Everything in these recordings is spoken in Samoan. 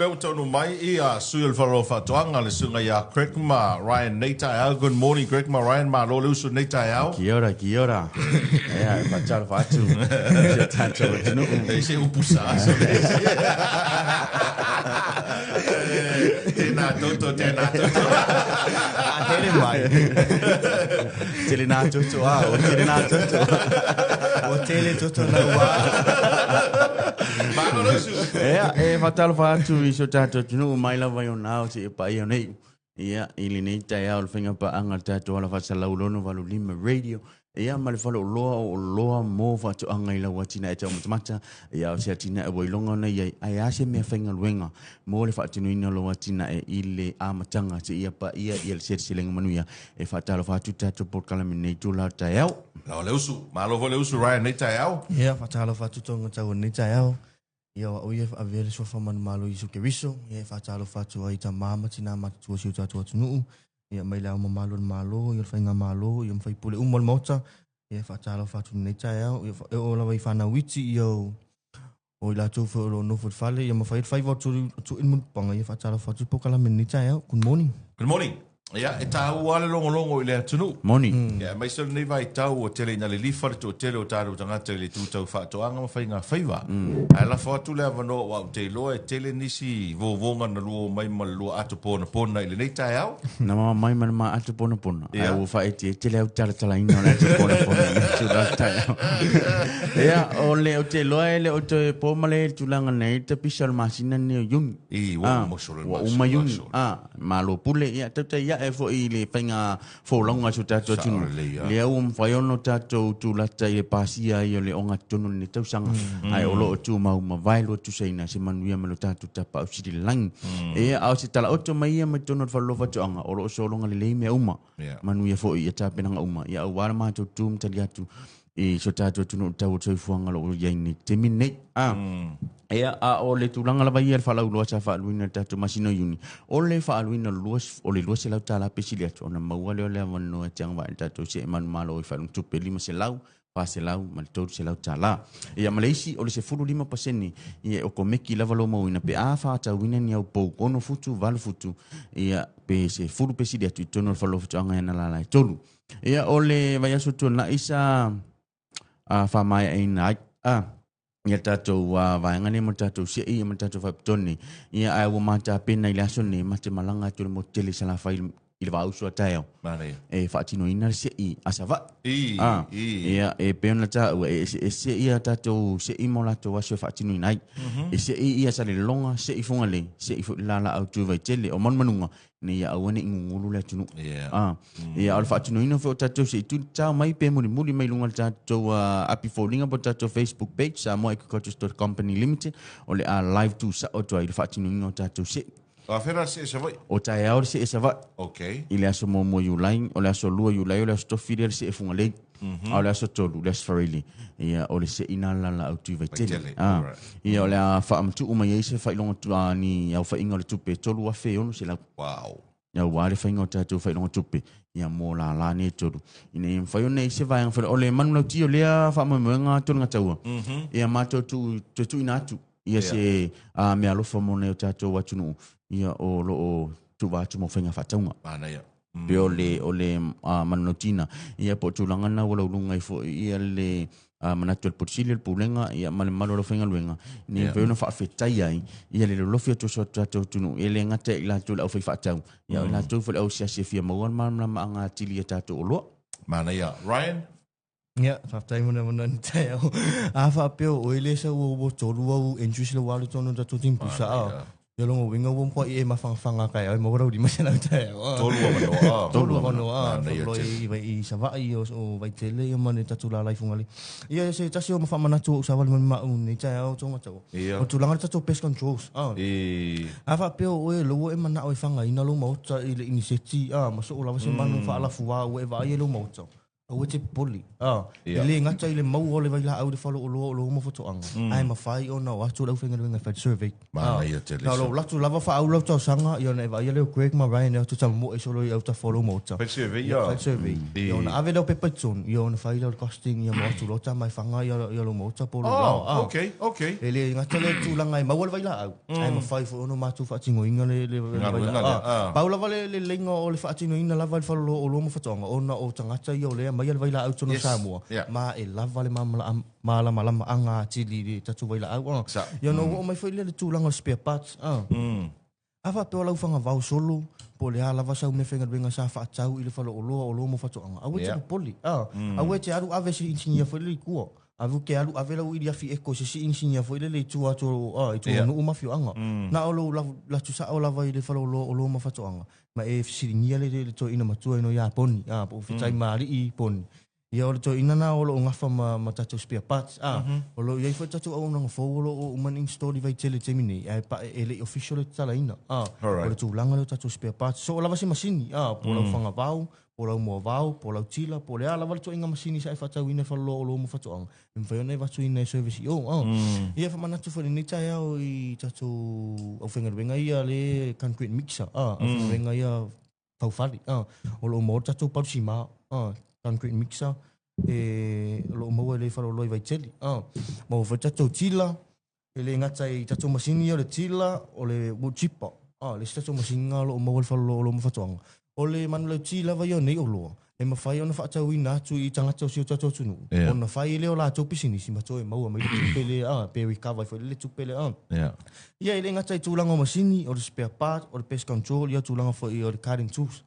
Pea ua taunuu mai ia sui o le Fale o Faatoaga, le susuga ia Greg ma Ryan nei taeao. Good morning Greg ma Ryan, malo le usu i lenei taeao. Kia ora, kia ora. Ea, e faatalofa atu i si o tatou atunuu. E se upu sa so le. Tēnā toto, tēnā toto. A hele mai. Tele nā toto a, o tele nā toto. Ua tele toto nā wā. Malo le usu. Ea, e faatalofa atu i si o tatou atunuu mai lava i ona ao seia paia ona iu. Ia, i lenei taeao o le faigapaaga a le tatou ala faasalau 685 Radio, ia ma le faleoloa o oloa mo faatoaga i lau atinae taumatamata, ia o se atinae ua iloga ona i ai, ae a se mea faigaluega mo le faatinoina o lou atinae i le amataga seia paia ia le seleselega manuia. E faatalofa atu tatou polokalame i lenei itula o le taeao. Lao le usu. Malo foi le usu Ryan nei taeao. Ia, faatalofa atu tonga tau nei taeao. Ia, o au ia e avea le suafa manumalo Iesu Keriso, ia e faatalofa atu ai i tama ma tinā matutua o si o tatou atunuu, ia mai le ao mamalu o le Malo, ia le Faigamalo, ia ma faipule uma o le Maota, ia e faatalofa atu i lenei taeao, ia e oo lava i fanau iti, ia o, o i latou foi o lo o nofo i le fale, ia ma fai le faiva o Tui le Mulipapaga, ia e faatalofa atu i le polokalame i lenei taeao. Good morning. Good morning. Ia, e taua lava le logologo i le atunuu. Moni. Ia, aemaise o lenei vaitau ua tele ina lilifa le toatele o tatou tagata i le itu tau faatoaga ma faiga faiva. Ae lafo atu le avanoa aua ou te iloa e tele nisi vovoga na lua mai ma le lua ato ponapona i lenei taeao. Na mama mai ma le ma ato ponapona. Ia. Ae ua faaeteete le autalatalaina o le ato ponapona i le tulaga taeao. Ia, o le, ou te iloa e le o toe po ma le tulaga nei le tapisa o le masina lenei o Iuni. I, ua uma solo le Ua masina, uma Iuni. solo. Ah, Malo pule, ia tautai ae foi i le faiga folauga a si o tatou atunuu. Lea ua mafai ona tatou tulata i le pasia ai o le ogatotonu o lenei tausaga, ae o lo o tumau mavae lua tusaina se manuia ma lo tatou Tapaau Sili i le lagi. Ia, a o se talaoto mai ia mai totonu o le Fale Faatoaga, o lo o sologa lelei mea uma. Manuia foi ia tapenaga uma, ia aua le matou tu ma tali atu i so tatou atunuu i le tau o le soifuaga o lo o i ai nei taimi nei. A, ia, a o le tulaga lava ia i le faalauiloa sa faaaluina i le tatou masina o Iuni, o le faaaluina o le $200 pe sili atu, ona maua lea o le avanoa e te agavaa i le tatou see manumalo i faailoga-tupe $500, $400 ma le $300. Ia, ma le isi, o le 15%, ia e okomeki lava lou mauina pe a faatauina ni au pou 6 futu, 8 futu, ia, pe 10 pe sili atu i totonu o le fale o faatoaga i ana lala e tolu. Ia, o le vaiaso tuanai sa faamaeaina ai ia tatou vaega nei ma le tatou sei ma le tatou faapitoa nei. Ia, ae ua matapena i le aso nei, ma te malaga atu i le motu tele i Salafai i le vauso a taeao. Manaia. E faatinoina le sei a Savaii. I, i. Ia, e pei ona taua, e eseese ia tatou sei ma o latou aso e faatinoina ai. E sei ia Salelologa, sei Fugalei, sei foi le lalaau tu i Vaitele. O Manumanuga, ina ia aua ne i gugulu le atunuu. Yeah. Ah, ia, o le faatinoina foi o tatou sei tau mai pe mulimuli mai luga o le tatou api foliga po o le tatou Facebook page, Samoa Agriculture Store Company Limited, o le a live tuusao atu ai i le faatinoina o tatou sei. O afea la le see Savaii? O taeao le see Savaii. Okay. I le aso muamua Iulai, o le aso lua Iulai, o le aso tofi lea le see Fugalei. A o le aso tolu, le aso Faraile, ia, o le seina le lalaau tui Vaitele. Vaitele, Ah, alright. ia, o le a faamatuu mai ai se faailoga tu, ah, ni aofaiga o le tupe e $3,600. Wow. Ia, aua le faiga o tatou faailoga tupe, ia, mo lala nei e tolu. Ina ia mafai ona i ai se vaega fale, o le manulauti o lea faamoemoega Toligataua, ia matou tu, toe tuuina atu ia se ah, meaalofa mo nai o tatou atunuu, ia, o lo o tuuva atu mo faiga faatauga. Manaia. Pe o le, o le manulautina, ia po o tulaga na ua lauluga ai foi ia le manatu o le Pule Sili o le Pulega ia ma le mamalu o le aufaigaluega, ina ia mafai ona faafetai ai ia le lolofi atu o so tatou atunuu, e le gata i latou le aufaifaatau, ia o i latou foi le auasiasi e fia maua le malamalamaaga atili i a tatou oloa. Manaia. Ryan? Ia, faafetai mo le avanoa nei taeao. A faapea o oe lea sa ua ua tolu au entries le ua alu tonu tatou team pusa a. Ia longa uiga ua matua e mafangafaga taeao e maua lau 500 taeao. Tolu avanoa. Tolu avanoa. Manaia Faapea tele. i vai i Savaii o o Vaitele ia ma le tatou lala i Fugalei. Ia se tasi o faamanatu o ou savali mai ma au nei taeao tonga tau. Ia. O tulaga le tatou pest controls. A. I. A faapea o oe loua e manao e fagaina lou maota i le iniseti a ma soo lava se manu faalafua ua e vaai ai lou maota. Aua e te popole. E le gata i le maua o le vailaau i le faleoloa o lou mafutoaga, ae mafai ona o atu le aufaigaluega e fai le survey. Manaia tele. Na o lou alu atu lava faaau lau talosaga, ia ona e vaaia lea o Greg ma Ryan e o atu tamamoe solo i autafa o lou maota. Fai le survey ia. Fai le survey. Ia ona ave lea o pepa i totonu, ia ona fai lea o le costing ia ma o atu loa tama e faga ia lou maota po o lou laoa. Oh, okay, okay. E le gata lea i le tulaga e maua le vailaau, ae mafai foi ona matou faatinoina le vailaau. Pau lava le leleiga o le faatinoina lava e le faleoloa ma faatoaga ona o tagata ia o lea e aumaia le vailaau i totonu o Samoa, ma e lava le malamalamaaga atili i le tatou vailaau. Ia ona ou oo mai foi lea i le tulaga o le spare parts. A faapea o lau fagavao solo, po o le a lava sau meafaigaluega sa faatau i le faleoloa o lo ma faatoaga, aua e te popole. Aua e te alu ave se inisinia foi lele i tua. Aua e te alu ave lau iliafi eko i se isi inisinia foi lele i tua atu o, i tua o nuu ma afioaga. Na o lou alu atu sao lava i le faleoloa o lo ma faatoaga, ma e fesiligia le toeaina matua ino ia Poni, po o fetai ma alii Poni. Ia o le toeaina na o lo o gafa ma tatou spare parts. O lo o i ai foi tatou auaunaga fou o lo o uma ona install i Vaitele i le taimi nei, ae e le i official le tatalaina. O le tulaga lea o tatou spare parts. So o lava se masini, po o lau fagavao, po o lau moavao, po o lau tila, po o le a lava le ituaiga masini sa e faatauina i faleoloa o lo ma faatoaga, e mafai ona e avatuina e service i o. Ia faamanatu foi i lenei taeao i tatou aufaigaluega ia le concrete mixer, aufaigaluega ia faufale, o lo o maua le tatou palusima, concrete mixer, e, o lo o maua i le faleoloa i Vaitele. Maua foi le tatou tila, e le gata i tatou masini ia o le tila, o le wood chipper, le isi tatou masini lena o lo o maua i le faleoloa o lo ma faatoaga. O le manulauti lava ia o nei oloa, e mafai ona faatauina atu i tagata o si o tatou atunuu, ona fai lea o latou pisinisi ma toe maua mai le tupe lea, pe recover ai foi le tupe lea. Ia, e le gata i tulaga o masini, o le spare part, o le pest control, ia tulaga foi o le garden tools,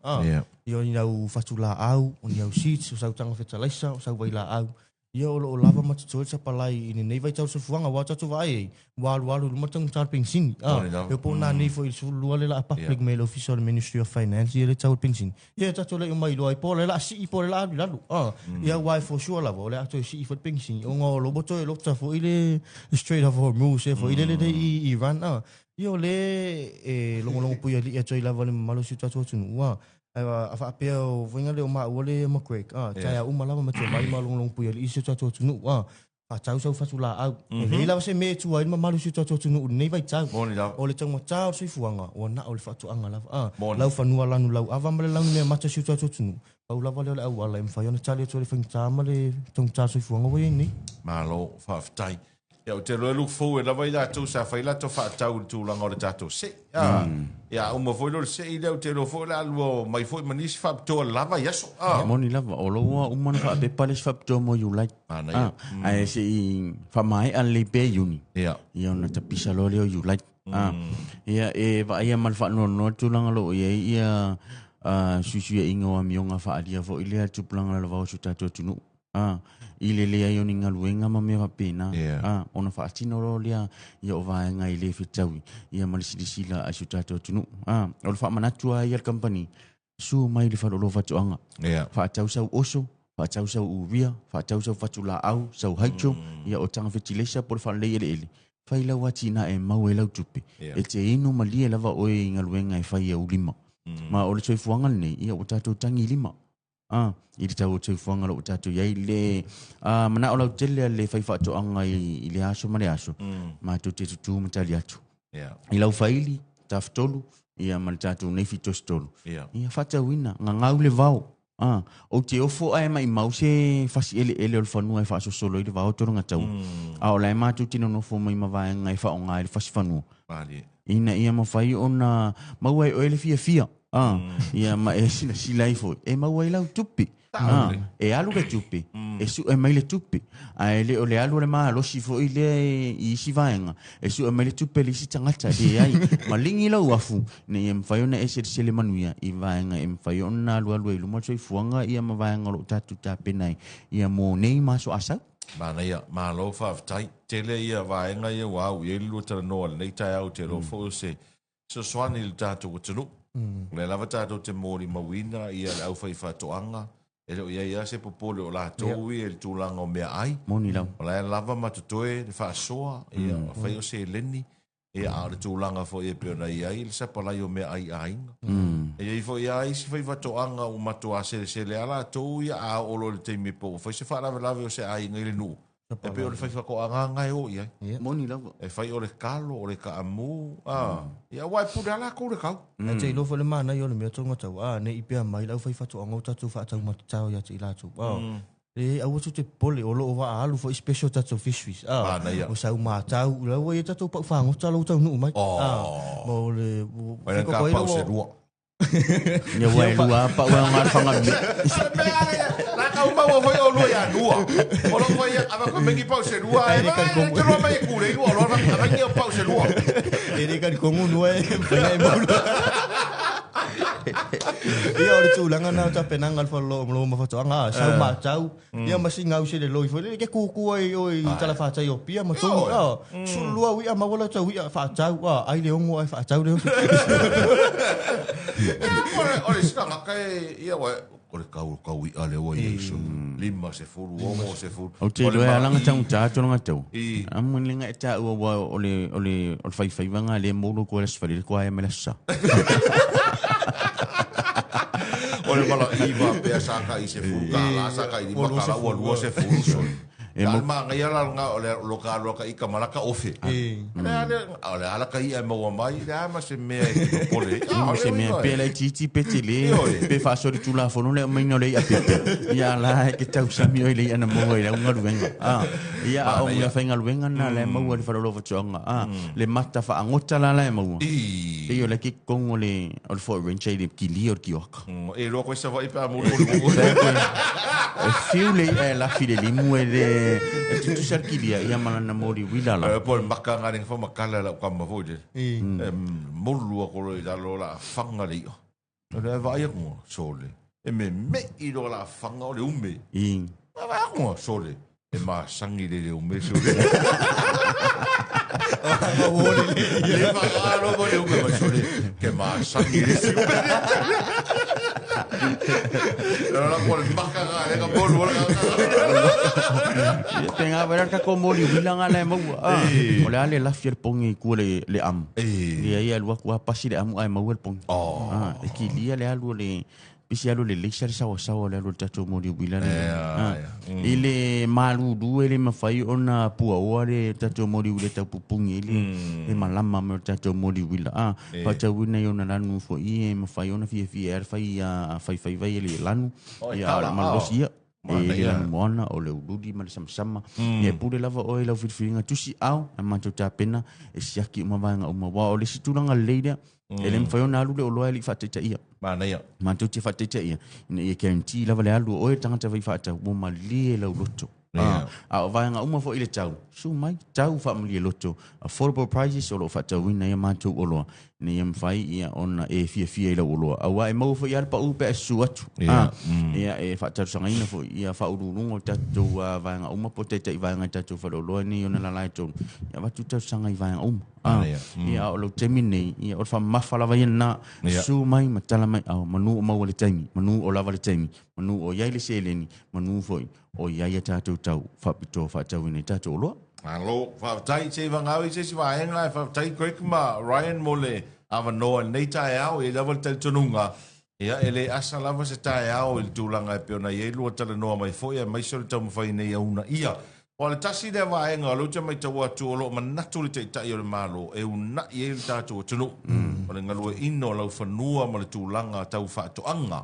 ia o ni au fatulaau, o ni au seeds, o sau taga fetalaisa, o sau vailaau, Ia o lo o lava ma totoe le sapalai i lenei vaitau o le soifuaga, aua tatou vaai ai, ua alualu i luma le taugata o le penisini. E po o nanei foi i le 12 lea o le a public mai e le Ofisa o le Ministry of Finance ia le tau o le penisini. Ia tatou le i omai iloa ai po o le a sii po o le a alu i lalo. Ia aua e for sure lava o le a toe sii foi le penisini ona o lo ua toe lota foi le Strait of Hormuz e foi lele i Iran. Ia o lea e logologo puialii atu ai lava le mamalu o si o tatou atunuu. A faapea o faiga lea o maua le ma Craig, a, taeao uma lava ma te omai ma logologo puialii i si o tatou atunuu, a, faatau sau fatulaau. E leai lava se mea e tua ai le mamalu o si o tatou atunuu i lenei vaitau. Moni lava. O le taugata o le soifuaga, ua na o le faatoaga lava. A, Moni. laufanua lanu lauava ma le lanumeamata o si o tatou atunuu, pau lava lea o le auala e mafai ona tali atu ai le faigata ma le taugata o le soifuaga ua i ai nei. Malo, faafetai. Ia, ou te iloa e look forward lava i latou sa fai latou faatau i le tulaga o le tatou sei. Ah, ia, a uma foi lea o le sei lea, ou te iloa foi o le a lua omai foi ma nisi faapitoa lava i aso. Ah. Moni lava, o lo ua uma ona faapepa le isi faapitoa mo Iulai. Manaia. Ah, ae se i faamaea lelei pea Iuni. Ia. Ia ona tapisa loa lea o Iulai. Ah, ia e vaaia ma le faanoanoa le tulaga o lo o i ai ia suisuiaiga o amioga faaalia foi lea tupulaga lalovao o si o tatou atunuu. A, i le leai o ni galuega ma mea faapena, a, ona faatino loa lea ia o vaega e le fetaui ia ma le silasila a si o tatou atunuu. A, o le faamanatu lava ia a le kamupani, sua mai le faleoloa faatoaga, faatau sau oso, faatau sau uria, faatau sau fatulaau, sau hydro, ia o taga fetileisa po o le faalelei eleele, fai lau atinae e maua ai lau tupe. E te inu malie lava oe i galuega e fai e ou lima. Ma o le soifuaga lenei, ia ua tatou tagi lima. A, i le tau o le soifuaga o lo o tatou i ai, le manao lautele a le faifaatoaga i le aso ma le aso, matou te tutū ma tali atu. I lau faili, tafatolu, ia ma le tatou nei fitositolu. Ia faatauina, gagau le vao. A, ou te ofo ae maimau se fasi eleele o le fanua e faasosolo ai le vao tologataua. A o la e matou te nonofo mai ma vaega e faaaoga ai le fasi fanua. Ina ia mafai ona maua e oe le fiafia. A, ia ma e silasila ai foi, e maua ai lau tupe. A, e alu le tupe, e sue mai le tupe. Ae le o le alu o le malosi foi lea i isi vaega, e sue mai le tupe a le isi tagata, leai. Maligi lau afu, ina ia mafai ona e selesele manuia i vaega e mafai ona alualu ai i luma le soifuaga ia ma vaega o lo o tatou tapena ai ia mo nei ma aso a sau. Manaia, malo faafetai. Tele ia vaega ia ua au i ai le lua talanoa i lenei taeao, ou te iloa foi o se fesoasoani i le tatou atunuu. O lea lava tatou te molimauina ia le aufaifaatoaga, e le o i ai lava se popole o latou ia i le tulaga o meaai. Moni lava. O la e lava ma totoe le faasoa, ia, afai o seleni, ia, a o le tulaga foi e pei ona i ai le sapalai o meaai i aiga. E i ai foi lava isi faifaatoaga ua matuā selesele lava latou ia a oo loa i le taimi po ua fai se faalavelave o se aiga i le nuu, e pei o le faifaatoaga lava lena e o i ai. Moni lava. E fai o le talo, o le taamu, a, ia aua e pule lava latou i le tau. Ae te iloa foi le manaia o le mea tou tau, a, ne i pea mai le aufaifaatoaga o tatou faataumatatao ia te i latou. A, e aua tou te popole, o lo o vaa alu foi special tatou fisheries. A, Manaia. o sau matau, la ua i ai tatou pau fagota la ua taunuu mai. A, ma o le Mai le ka pau se lua. Ia ua e lua pau e ngā whanga me. La ka uma ua foi o lua ia lua. O lo foi ava ko mengi pau se lua. E vai te lua mai e kure lua lo ava ngi o pau se lua. E le kari kongu nua e whainga e maulu. Ia o le tulaga na o tapenaga le faleoloa o ma faatoaga a sau matau ia ma si gau se le loi foi lele ke kuku ai o i talafatai o Apia ma tonu a sulua ui'a maua lau tau i'a faatau a ai le ogo ae faatau le O le sina ngaka e ia wa o le kau kau i'a le ua i so. 50 60. Ou te iloa e ala tagata tulaga tau. I. Amu le nga e tāua ua o le o le o le faifaivaga le molo ko le sfali le koa e mele sa. O le mala iva pea sa ka i se fulu ka la sa ka i lima ka la ua lua se fulu so. E mo ma ngai ala nga o le lo ka lo ka i ka malaka ofe. Le ale o le ala ka i e maua mai le ama se mea e ki pole. Ma se mea pe le titi pe te le pe faasoli tulafono le aumaina o le i'a pepe. Ia la e ke tausami oi le i'a na maua i le augaluega. Ah, ia a o mea faigaluega na le maua i le faleoloa fatoaga. Ah, le mata faagota la la e maua. I. Pei o le ke kongo le o le Fort Range i le kilia o le kioaka. E loa koe Savaii pe a mulu mulu. E fiu le i'a e lafi le limu e le e tutusa le kilia ia ma lana moli uila la. E po le maka nga lenga fa makala lau kama foi le. E molu a kolo i lalo la fanga le i'a. O le vaai aku nga, sole. E me me i loa la fanga o le ume. I. A vaai aku nga, sole. E masangi le le ume sole. Le whakaaro mo le ume mai sole. Ke masangi le si ume. La ko le maka nga le ka molu o le Ia te ngā wera ka ko moli uila ngā le maua. Ah, o le ale lafi le pongi i kua le, le amu. Ia ia lua kua pasi le amu ai maua le pongi. Ah, e kilia le alu o le pisi alu le leisa le sawasawa le alu o le tatou moli uila le. Ah, I le malulu e le mawhai ona puaoa le tatou moli uila tau pupungi i le, le malama me o le tatou moli uila. Ah, whaatauina i ona lanu fo i e mawhai ona fia fia e whai a whai whai whai e le lanu. O, e Ia, kala, malosi ia. E Mana le ia. lanu moana o le ululi ma le samasama. Ia e pule lava oe lau filifiliga tusi ao a matou tapena e siaki uma vaega uma. Wa o le isi tulaga lelei lea. E le mafai ona alu le oloa e lei faataitaia. Manaia. Matou te faataitaia ina ia guarantee lava le alu o oe le tagata faifaatau ua malie lau loto. Ia. A o vaega uma foi i le tau, su mai, tau faamalie loto. Affordable prices o lo o faatauina ia matou oloa. Ina ia mafai ia ona e fiafia i lau oloa. Auā e maua foi lava le pau pe a e susu atu. Ia. Ia e faatalosaga foi ia faauluuluga o tatou vaega uma po o taitai vaega i tatou faleoloa nei ona lala e tolu. Ia avatu talosaga i vaega uma. Manaia. Ia a o lau taimi nei, ia o le faamamafa lava ia lena. Ia. Susu mai ma tala mai ao manu o maua le taimi, manu o lava le taimi, manu o iai le seleni, manu foi o iai a tatou tau faapitoa faatauina i tatou oloa. Malo, faafetai se i vagau i se isi vaega e faafetai Greg ma Ryan mo le avanoa i lenei taeao e lava le talitonuga. Ia, e le asa lava se taeao i le tulaga e pei ona i ai lua talanoa mai foi aemaise o le taumafai nei auna ia. O le tasi lea vaega o lea ou te matau atu o lo o manatu le taitai o le Malo e una'i ai le tatou atunuu. O le galueaiina o laufanua ma le tulaga tau faatoaga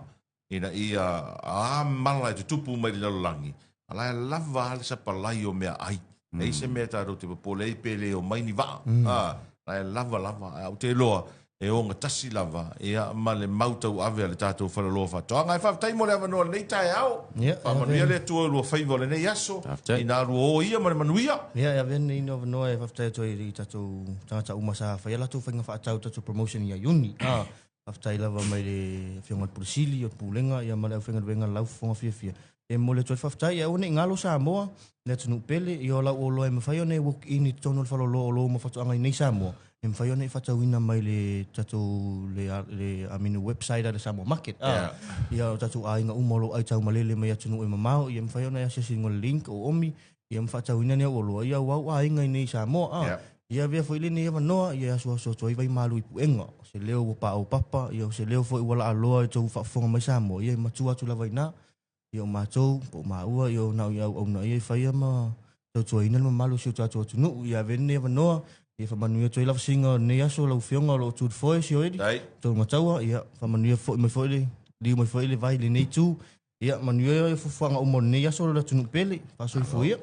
ina ia a mala e tutupu mai le lalolagi, a la e lava a le sapalai o meaai. E i se mea tatou te popole ai pe le o mai ni vaa. A, la e lava lava. Ae ou te iloa e ogatasi lava ia ma le mau tauave a le tatou faleoloa faatoaga. Ae faafetai mo le avanoa i lenei taeao. Ia, Faamanuia le Atua i lua faiva o lenei aso. Faafetai. Ina lua o ia ma le manuia. Ia, e avea lenei avanoa e faafetai atu ai i tatou tagata uma sa faia latou faiga faatau tatou promotion ia Iuni. Ah, faafetai lava mai le afioga i le Pule Sili o le Pulega ia ma le aufaigaluega lau fofoga fiafia. E momoli atu ai le faafetai, ia aua ne i galo Samoa, le atunuu pele, ia o lau oloa e mafai ona e walk in i totonu o le faleoloa o lo uma faatoaga i nei Samoa, e mafai ona e faatauina mai le tatou le, le I mean, website a le Samoa Market. Ah, ia o tatou aiga uma o lo o aitaumalele mai atunuu e mamao, ia mafai ona e asiasi i luga o le link o Omi, ia ma faatauina ni au oloa, ia au aiga i nei Samoa. Ah, Yeah. Ia avea foi lenei avanoa ia e asuasu atu ai vaimalu i puega, o se leo ua paopapa, ia o se leo foi ua laaloa i tou faafofoga mai Samoa, ia e matua atu lava i ina. Ia o matou, po o maua, ia o na o i auauna ia e faia ma tautuaina le mamalu o si o tatou atunuu. Ia avea lenei avanoa, ia faamanuia atu ai lavasiga o lenei aso lau Afioga o lo o tu i le foe, Sioeli, tou mataua, ia faamanuia foi mai foi le liu mai foi le vai i lenei itu. Ia manuia fuafuaga uma o lenei aso le atunuu pele. Faasoifua ia.